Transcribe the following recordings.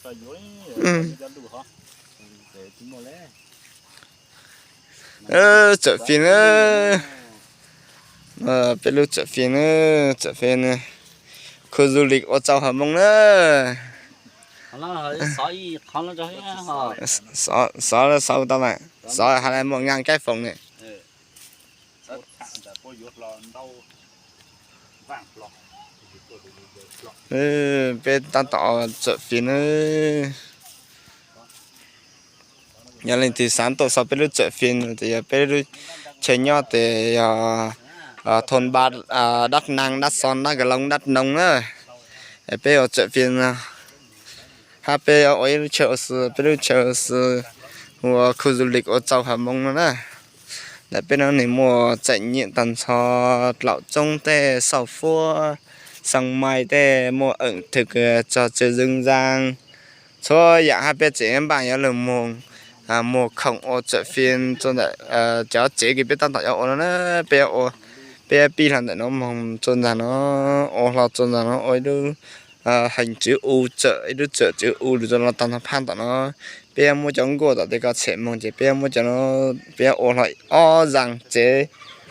Txawm fij na, peb lub txawm fij na, txawm fij na, khu du lịch Ua Tsau Hào Mông na. Xov, xov tau mas, xov hais lai muaj ngaa kaib foom ne. Peb tab tom txawm fij na. Yog leej twg xav tuaj saib peb lub txawm fij no ces yog peb lub chaw nyob ces yog thôn ba, Đắk Năng, Đắk Son, Đắk Cà Long, Đắk Nông na. Peb ua txawm fij no, hab peb ua ib lub chaw ua si, peb lub chaw ua si hu ua khu du lịch Ua Tsau Hào Mông no na. Ntawm peb no nws muaj txom nyem tag nrho, tlaum tsoob tej, xauj fuab, xoo mais tej, muaj ẩm thực, trò chơi dân gian, txhua yam hab peb tseem npaj yuav lug moog muag khoom ua txawm fij rua ntawm cov tsev kws peb tab tom yuav ua no na. Peb, peb pib hlo ntawm no moog rua ntag no, ua hlo rua ntag no, ua ib lub hành trình u txawm, ib lub txawm u lug rua los tag nrho phab tom no. Peb muab cov nkuaj tom tej koj tshem moog ces peb muab cov no, peb ua hlo ob zaaj tsev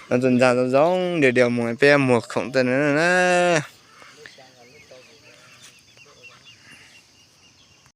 no rua ntag zoo zoo dua dua moog, peb muag khoom tej no na.